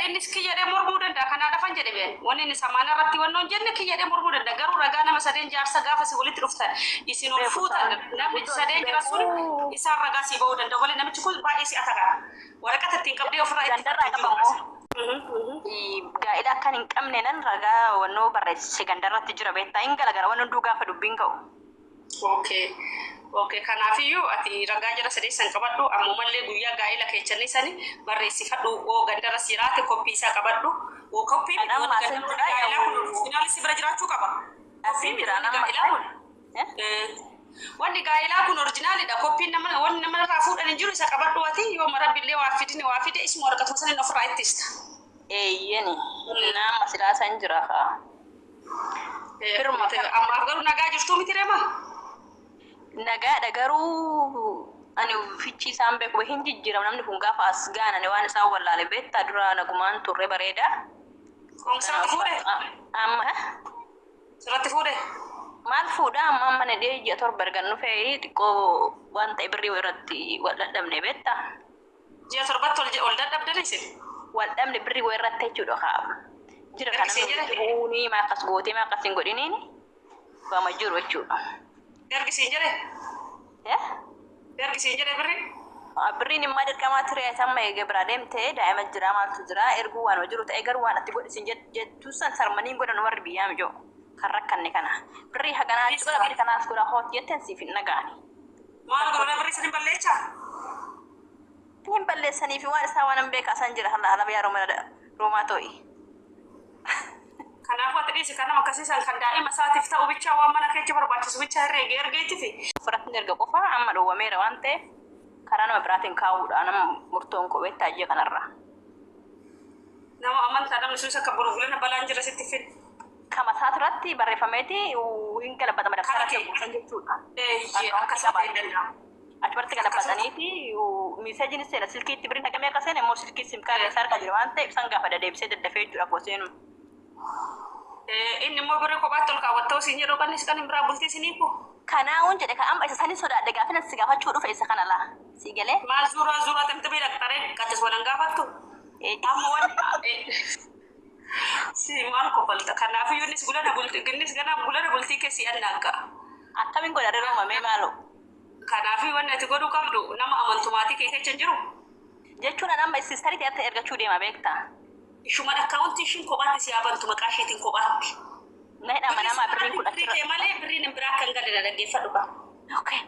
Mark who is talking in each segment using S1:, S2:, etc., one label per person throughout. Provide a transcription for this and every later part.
S1: Innis kiyyadhee mormuu danda'a. Kanaa dhafan jedhe been. Wanni inni samaana irratti wannoon jenne kiyyadhee mormuu danda'a. Garuu ragaa nama sadeen jaarsa gaafa si walitti dhuftan isin ol
S2: Beeku
S1: fuutan
S2: ta'an.
S1: namni
S2: Guddoo
S1: sadeen jira sun
S2: beeku.
S1: isaan ragaa sii ba'uu danda'u. Malee namichi kun baay'ee si ataka. Waraqata ittiin qabdee ofirraa itti
S2: Gandarraa
S1: fudhattee
S2: qaba
S1: jiru.
S2: immoo. Gaa'ila akkan hin qabne nan ragaa wannoo barreessise gandarratti jira beektaa hin galagala waan hunduu gaafa dubbiin ka'u.
S1: Okay. Okay. Kanaafiyyuu ati ragaa jara sadeessan qabadhu. Ammumallee guyyaa gaa'ila keechanii sani barreessifadhu. Oo gandarra jiraate koppii isaa qabadhu. Oo koppii
S2: Kan
S1: miti
S2: amma
S1: wanni
S2: asin
S1: ganda
S2: jira
S1: gaa'ilaa kun
S2: yaa'u
S1: original si bira jiraachuu qaba. Koppii
S2: asin
S1: miti
S2: jira
S1: wanni
S2: amma.
S1: gaa'ilaa kun. Wanni gaa'ilaa kun originalidha. Koppiin nama wanni nama irraa fuudhan hin jiru, isa qabadhu ati yoo marabbillee waa fidini waa fide isuma waraqatuma saniin ofirraa ittista.
S2: Eeyyeni. Nama silaa san jira kaa. Firma kan
S1: Ammaaf garuu nagaa jirtuu miti reema?
S2: Nagaadha, garuu ani fichii isaan beeku hin jijjiiramu namni kun gaafa as gaanani waan isaan wallaale beektaa dura nagumaan turre bareeda.
S1: Kun sirratti fuudhe?
S2: Amma
S1: Sirratti fuudhe?
S2: Maal fuudha, amma amma ni dhee ji'a 7 ergan dhufee xiqqoo waan ta'e birrii irratti wal dhadhabne beektaa.
S1: Ji'a 7tti ol dadhabdan isin?
S2: Wal dhabne birrii wayii irratti jechuudha kaa. Jira kan
S1: Ergi
S2: namni
S1: siin
S2: walitti
S1: jedhe?
S2: bu'uuni maa akkas gootee maa akkas hin godhiniini waama jiru jechuudha.
S1: Ergi siin jedhe?
S2: Eh?
S1: Ergi siin jedhe birrii?
S2: Birriin immoo dirqamaa ture amma eega biraa deemte daa'ima jira maaltu jira erguu waan jiru ta'e garuu waan ati godhi siin jettu san sarmanii godhan warri biyyaa mijoo kan rakkanne kana birrii haganaa achi godha birrii kanaas godha hoot jetteen siif hin dhaga'ani.
S1: Maal godhana birrii isin balleechaa?
S2: Hin balleessanii fi waan isaa waan hin beekaa san jira hala hala biyyaa Roomaa to'i.
S1: Kanaafuu ati dhiisi kan nama akkasiisan kan daa'ima isaatiif ta'u bichaa waan mana keecha barbaachisu bichaa herreege ergeetti fi.
S2: Ofirratti erga qofaa amma dhowwameera waan ta'eef karaa nama biraatiin kaa'uudha nama murtoon koo beektaa ji'a kanarraa.
S1: Nama amantaa namni sunis akka boru gulana balaan jira sitti fide.
S2: Kama isaa turatti barreeffameeti hin galabatama
S1: Kara
S2: dabtara
S1: kee.
S2: guutan jechuudha.
S1: Eeyyee
S2: Akkaawuntii
S1: akkasuma ta'uu
S2: qabaachuu.
S1: danda'a.
S2: Achumatti galabataniiti messageiin seena silkiitti birriin hagamee akka seene immoo silkii SIM cardii isaa harka jira waan ta'eef san gaafa dadeebisee daddafee jechuudha akkuma seenu.
S1: Inni immoo birrii kophaatti ol kaawwattoo siin jedhu kan kan hin biraa bultii isinii ku.
S2: Kanaa'uun jedhe kan amma isa sanin sodaadhe gaafina si gaafachuu dhufe isa kana laa. Si galee?
S1: Maal suuraa suuraa ximximii dhaqxaree qaxis walan gaafattu? Amma wanni si maal kofalta? Kanaafiyyuu innis gulana bultii innis gana gulana bultii kee si annaagga.
S2: Akkamiin godha roomamee maaloo?
S1: Kanaafii wanni ati godhuu qabdu nama amantu maatii kee keessa hin jiru.
S2: Jechuun an amma sisterii ta'etti ergachuu deema beektaa?
S1: Ishuman akkaawuntii ishiin kophaatti si haa bantu maqaa isheetiin kophaatti.
S2: Na hin amanamaa birriin kun
S1: Birrii
S2: achirra.
S1: kee malee birriin hin biraa akka hin galle na dhaggeeffadhu kaa.
S2: Okay.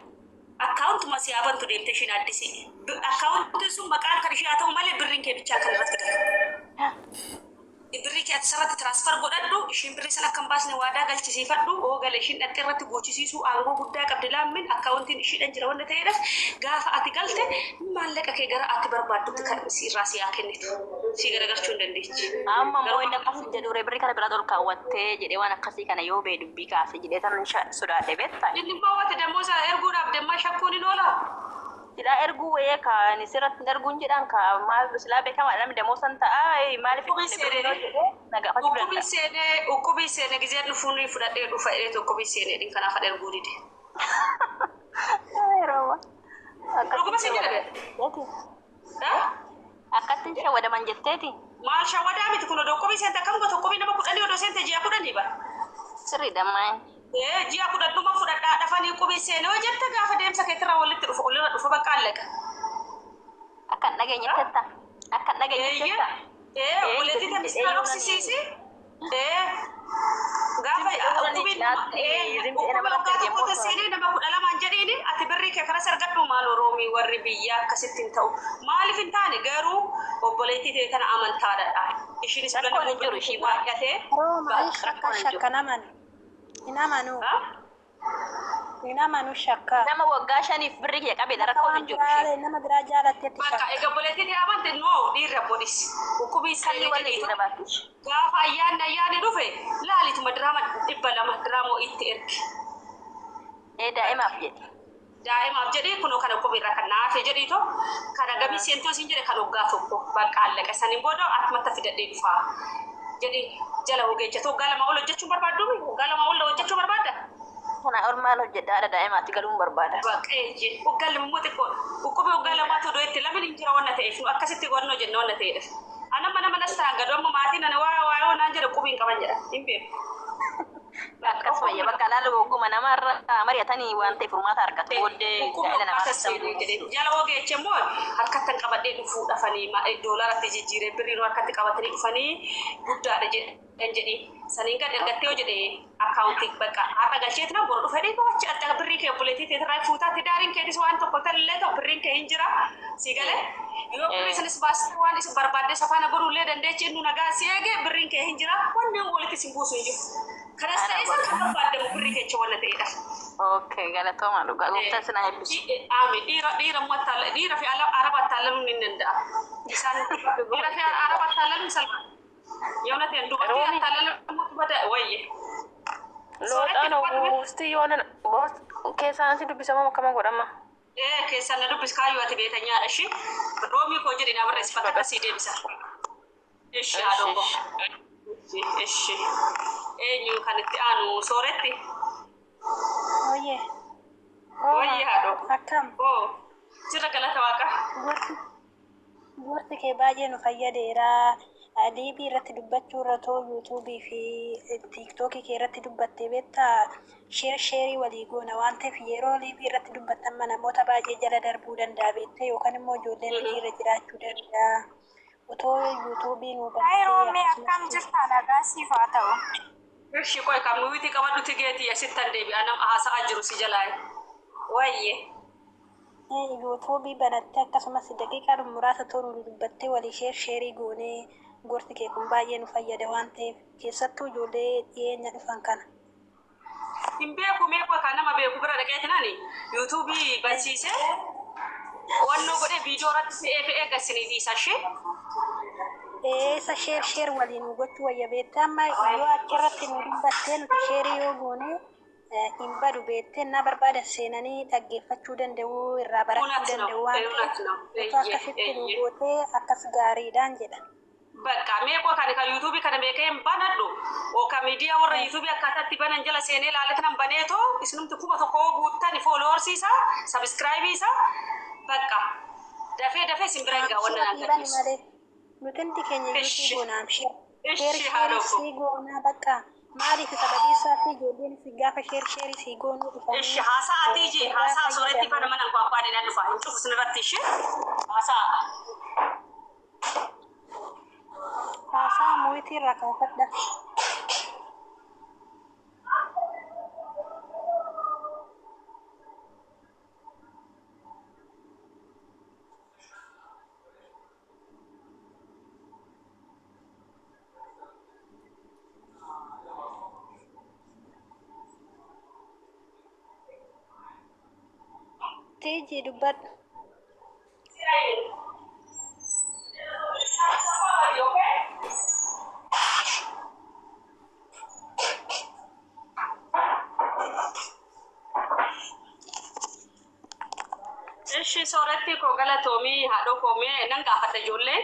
S1: Akkaawuntuma si haa bantu deemtee ishiin addisii. Akkaawuntiin sun maqaan kan ishee haa ta'u malee birriin kee bichaa kan irratti gala. Birrii kee ati sarratti transfer godhadhu, ishiin birrii sana akka hin baasne waadaa galchisiifadhu, oo gale ishiin dhattee irratti guuchisiisuu aangoo guddaa qabdi laammin akkaawuntiin ishiidhan jira wanta ta'eedhaaf gaafa ati galte maallaqa kee gara ati barbaaddutti kan si irraa si haa kennitu. Si garagalchuu hin dandeechi.
S2: Amma immoo
S1: Garuu
S2: inni akkas hin jedhu birrii kana biraa ol kaawwattee jedhee waan akkasii kana yoo bee dubbii kaase jedhee tan sodaadhe beektaa?
S1: Inni immoo wati dammoo isaa erguudhaaf demmaa shakkuun hin oolaa?
S2: Silaa erguu wayee ka ani sirratti hin erguun jedhaan ka maal silaa beekamaadha namni damoo san ta'a maaliif
S1: Ukkubii
S2: itti birrii
S1: seenee
S2: yoo jedhee na gaafachuu
S1: ukkubii
S2: danda'a.
S1: seenee ukkubii seenee gizeen dhufuun fudhadhee dhufa jedheetu ukkubii seenee dhin kanaaf erguu dide.
S2: Yeroo
S1: Dhuguma
S2: akkatti
S1: si jedhe?
S2: jetteeti.
S1: Ha?
S2: Akkatti shawwadaman jetteeti.
S1: Maal shawwadaa miti kun odoo ukkubii seente akkam goota ukkubii nama 10 odoo seente ji'a 10 bara.
S2: Sirriidha ammaa.
S1: Ee, ji'a 10 dhuma fudhadhaa dhafanii ukkubii seenee yoo jette gaafa deemsa keetirraa walitti dhufu olirra dhufa bakka allaqa.
S2: Akka hin dhageenye jetta. Akka hin dhageenye jetta.
S1: Ee,
S2: Ee,
S1: obboleettii
S2: zim
S1: tana
S2: jedhee
S1: sirraa
S2: yoo nani
S1: dhoksisiisi. Ee, gaafa
S2: zim jedhee yoo nani
S1: ukkubiin
S2: cinaatti
S1: ee
S2: zim jedhee
S1: ukkubii
S2: namarratti
S1: waggaa
S2: erge
S1: tokko
S2: immoo
S1: seenee nama 12n jedhiini ati birrii kee kanas argadhu maal Oroomii warri biyyaa akkasitti hin ta'u. Maaliif hin taane garuu obboleettii ta'e tana amantaadha. Ishiinis
S2: Rakkoon
S1: gana
S2: hin jiru ishii bira.
S1: baay'atee
S3: Rooma
S1: bakka.
S3: shakka
S2: Rakkoon hin jiru.
S3: shakka naman hin amanu
S1: Ha?
S3: hin amanu shakka.
S2: Nama waggaa 5f birrii kiyya qabeedha
S3: Akka
S2: rakkoon
S3: waan
S2: hin jiru
S3: biraa
S2: ishii.
S3: nama biraa jaalatteetti
S1: Bakka
S3: shakka.
S1: egaa obboleettii ta'e amante noo dhiirri abboodhis. Ukkubii
S2: Kalli
S1: seenee
S2: warri
S1: jedhiitu
S2: dhiira baatti.
S1: gaafa ayyaanni ayyaanni dhufe laalituma diraama 200 diraamoo itti ergi.
S2: Ee, daa'imaaf jedhe.
S1: Daa'imaaf jedhee kunoo kana qubeerraa kan naafe jedhiito kana gabii seentoo siin jedhe kan waggaa 1 bakka allaqa saniin booda akkumatti fidadhee dhufaa jedhi jala hogeejjatu waggaa 2 ol hojjechuu barbaaddu waggaa 2 ol hojjechuu barbaadda.
S2: Kana ol maal hojjedha haadha daa'imaatti galuun barbaada.
S1: Bakka eeyyee waggaa 2 immoo xiqqoodha. Dhukkubni waggaa 2tu iddoo itti lamni hin jira wanna ta'eef nu akkasitti wannoo jenna wanna ta'eedha. Anamma nama nastaangadu amma maatiin ani waa waa yoo naan jedhe qubiin qaban jedha. Hin beeku.
S2: Akkas wayya bakka laala ogguma namarra mari'atanii waan ta'e furmaata argatu booddee gaa'ela namaa keessa
S1: Jala hoo geeche immoo harkattan qabadhee dhufuu dhafanii doolaratti jijjiiree birrii nu harkatti qabatanii dhufanii guddaadha jedhan jedhii. Saniin gad ergattee yoo jedhe akkaawuntii bakka har'a galcheeti na boru dhufee dhiiga wachi adda birrii kee obboleettii teetirraa fuutaatti daariin keetis waan tokko tallee ta'u birriin kee hin jira sii galee yoo birrii sanis baastee waan isin barbaadde safaana godhuullee dandeechi inni nagaa si eege birriin kee hin jira wanni walitti isin buusu hin jiru. Kanas ta'e san kan barbaadamu birrii kecha wanna ta'edha.
S2: Okay, galatooma dhugaa gooftaan sinaa eebbisu.
S1: Aamin dhiira dhiira immoo dhiira fi araba attaallaluun hin danda'a. Isaan dhiira fi araba attaallaluun salphaa. Yoo na ta'e dubartii
S4: Rooni.
S1: attaallaluun bada wayye.
S4: Looxaan wuusti yoona keessaan si dubbisamoo akkama godhama?
S1: Ee keessan na dubbis kaayyoo ati beekanyaadha ishii. Roomii koo jedhi na barreessi bakka akkasii deebisa. Ishi haadhoo koo. Ishi eenyu kan itti aanu sooretti?
S3: Oye.
S1: Wayye haadhoo.
S3: Akkam.
S1: Oo jira galata waaqa.
S3: Gorsi gorsi kee baay'ee nu fayyadeera. Liivii irratti dubbachuu irra too yuutuubii fi tiiktookii kee irratti dubbattee beektaa share sheerii walii goona waan ta'eef yeroo liivii irratti dubbattan namoota baay'ee jala darbuu danda'a beektee yookaan immoo ijoolleen hojii irra jiraachuu danda'a. Otoo yuutuubii nu
S5: Hai Roomee
S3: akkasumas
S5: akkam jirta nagaa siif haa ta'u.
S1: Ishi qoy kan nuti qabadhuti geetii asittan deebi'a nam haasa'aa jiru si jalaa. Wayye.
S3: Yuutuubii banattee akkasumas daqiiqaa muraasa toluu dubbattee walii share sheerii goonee gorsi kee kun baay'ee nu fayyada waan ta'eef keessattuu ijoollee dhiyeenya dhufan kana.
S1: Hin beeku mee qoy kan nama beeku bira dhaqeetinani yuutuubii bansiisee wannoo godhee viidiyoo irratti fe'ee fe'ee gassinii dhiisa ishee.
S3: Eessa share share waliin nu gochuu wayya beektee amma yoo achirratti nu dubbattee nuti sheerii yoo goone hin badu beektee na barbaada seenanii dhaggeeffachuu danda'u irraa barachuu
S1: እውነት ነው
S3: danda'u waan
S1: እውነት
S3: ta'eef
S1: ነው።
S3: otoo akkasitti nu gootee akkas gaariidhaan jedha.
S1: Bakka mee qoy kan kan yuutuubii kana beekee hin banadhu yookaan miidiyaa warra yuutuubii akkaataa itti banan jala seenee ilaaletan baneetoo isinumti 1000 guuttani fooloorsii isaa sabiskiraayibii isaa bakka dafee dafee isin bira hin gaawwanna naan
S3: Bani
S1: gadhiisu.
S3: malee nuti hundi keenya
S1: Ishi.
S3: yuutuubii goonaam share
S1: Ishi
S3: sheerii
S1: haadha koo.
S3: sii goonaa bakka maaliif sababii isaa fi ijoolleen si gaafa share sheerii sii goonuu dhufanii
S1: Ishi haasaa atiiji
S3: irraa
S1: haasaa sooretti
S3: fayyadamu.
S1: fana mana kwaakwaani nan dhufa hin cufu sinirratti ishi haasaa.
S3: Haasaa muyitii irraa kaafadha. Tiijii dubbadhu.
S1: Ishi sooretti koo galatoomii haadhoo koo mee nan gaafadha ijoollee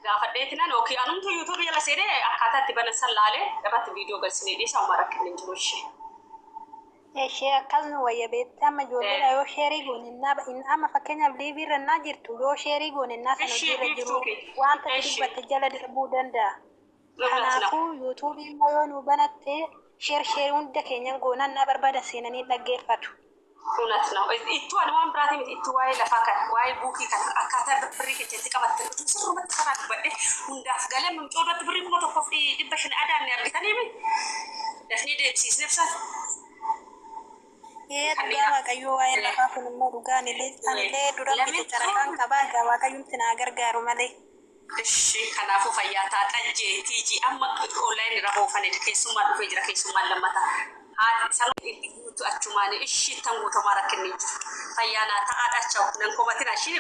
S1: gaafadheeti nan yookiin anumtu yuutuubii jala seenee akkaataa itti banan san laalee irratti viidiyoo galsinee dhiisa uma rakkinni hin jiru ishee.
S3: Ishee akkas nu wayya beektee amma ijoolleedha yoo sheerii goone amma fakkeenyaaf liivii irra innaa jirtu yoo sheerii goone innaa sana
S1: Ishee
S3: hojiirra jiru
S1: biiftuu kee.
S3: wanta ati
S1: Ishee.
S3: dubbatte jala darbuu danda'a.
S1: እውነት ነው።
S3: Kanaafuu yuutuubii immoo yoo nu banatte share sheerii hunda keenyan goonaan naa barbaada seenanii dhaggeeffatu.
S1: እውነት ነው። Ittuu ani waan biraatii miti ittuu waa'ee lafaa kana waa'ee buukii kana akkaataa birrii keessatti qabatte sirrumatti karaa dubbadhe hundaaf galee mimcoo irratti birrii 1500 adaanne argitanii mi dafnee deebisiisne ibsan.
S3: Ee dhugaa waaqayyoo waa'ee lafaa kun immoo dhugaa anillee dura bite caraqaan qabaa egaa waaqayyoomti naa gargaaru malee.
S1: Ishi kanaafuu fayyaa taa xajjee tiijii amma onlaayinii irra boofane keessummaa dhufee jira keessummaan lammataa. Haati sana itti guutu achumaan ishi tan guutamaa rakkinni jiru. Fayyaa naa ta'aadha chawu nan komatina ishii.